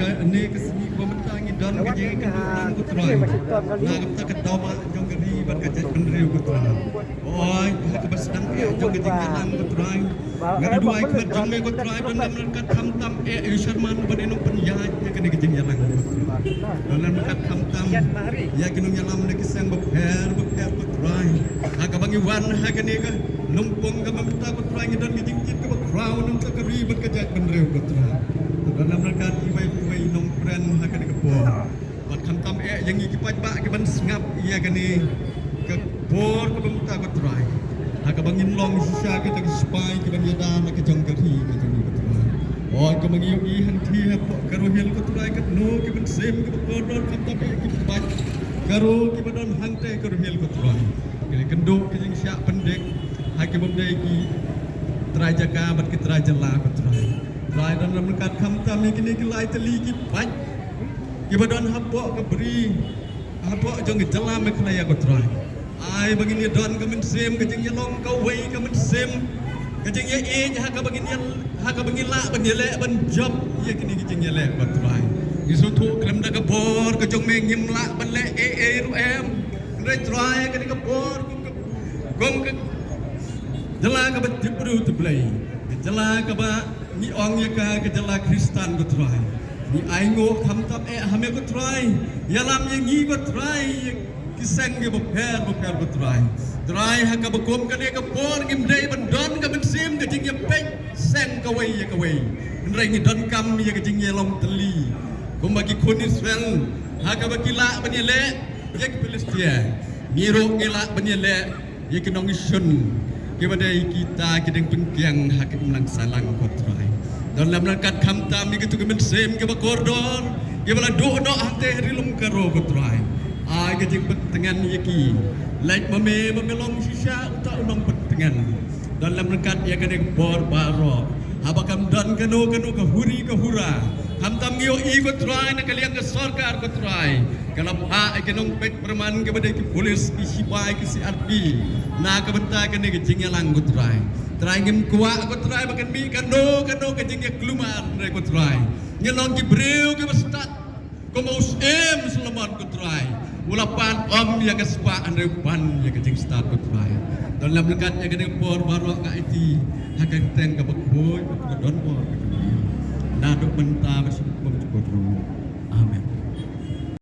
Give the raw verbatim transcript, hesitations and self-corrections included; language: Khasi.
Kane ka sngi ba mynta ngi don ka jingïakynduh lang, ko Trai, na ka bynta ka daw ba jong ka ri bad ka jaitbynriew, ko Trai. Oi, ha kaba sdang eh jong ka jingïalang, ko Trai, nga la duwai khmat jong me, ko Trai, don lam ryngkat khamtam eh ïa u Sharman ban ïa nongpynïaid ïa kane ka jingïalang, ko Trai. Don lam ryngkat khamtam ïa ki nongïalam na ki seng bapher bapher, ko Trai. Ha kaba ngi wan ha kane ka lympung kaba mynta, ko Trai, ngi don ka jingkit kaba khraw na ka bynta ka ri bad ka jaitbynriew, ko Trai. Don lam ryngkat iwei pa iwei nongpren ha kane ka por. Bad khamtam eh ïa ngi ki paidbah kiban sngap ïa kane ka por kaba mynta, ko Trai, ha kaba ngin long shisha kita ki sipai kiban ïada na ka jong ka ri ka jong ngi, ko Trai. Oi, kaba ngi ïohi hangtei hapoh Garo Hills, ko Trai, katno ki mynsiem kiba kordor, khamtam eh ki paid Garo kiba don hangtei Garo Hills, ko Trai. Ki la ïakynduh ki jingshah pyndik ha ki bym dei ki trai jaka bad ki trai jylla, ko Trai. Trai, don lam ryngkat khamtam ïa kine ki lai tylli ki paid kiba don hapoh ka bri, hapoh jong ka jylla Meghalaya, ko Trai. Ai ba ngin ïa don ka mynsiem ka jingïalong kawei, ka mynsiem ka jingïaieit, ha kaba ngin ïa, ha kaba ngin lah ban ïaleh ban jop ïa kine ki jingïaleh, ko Trai. Ngi sngewthuh khlem da ka bor ka jong me ngim lah ban leh ei ei ruh em. Hynrei Trai, kane ka bor kum ka, kum ka jylla kaba tip briew tip Blei, ka jylla kaba ngi ong ïa ka ka jylla Khristan, ko Trai, ngi ainguh khamtam eh ha me, ko Trai. Ïalam ïa ngi, ko Trai, ïa ki seng kiba pher bapher, ko Trai. Trai, ha kaba kum kane ka por ngim dei ban don ka mynsiem ka jingïapeit seng kawei ïa kawei, hynrei ngi donkam ïa ka jingïalong tylli kumba ki khun Israel, ha kaba ki lah ban ïaleh ïa ki Philistia, ngi ruh ngi lah ban ïaleh ïa ki nongshun kiba dei kita ki dieng pynkiang ha ka imlang sahlang, ko Trai. Don lam ryngkat khamtam ïa kitu ki mynsiem kiba kordor kiba la duh noh hangtei ha Ri Lum Garo, ko Trai. Ai ka jingpyntngen ïa ki, lait ma me ba me long shisha uta u nongpyntngen. Don lam ryngkat ïa kane ka por baroh, haba kam don kano kano ka huri ka hura, khamtam ngi ïohi, ko Trai, na ka liang ka sorkar, ko Trai, ka la phah ïa ki nongpeit pyrman kiba dei ki pulit, ki sipai, ki C R P na ka bynta kane ka jingïalang, ko Trai. Trai, ngim kwah, ko Trai, ba kan mih kano kano ka jingïakulmar, hynrei, ko Trai, ngi long ki briew kiba stad kum u Syiem Solomon, ko Trai, u la pan ym ïa ka spah hynrei u pan ïa ka jingstad, ko Trai. Don lam ryngkat ïa kane ka por baroh nga aiti ha ka kyrteng kaba khuid bad kaba don bor ka jong me, naduh mynta bad sha ba kum jukut ruh. Amen.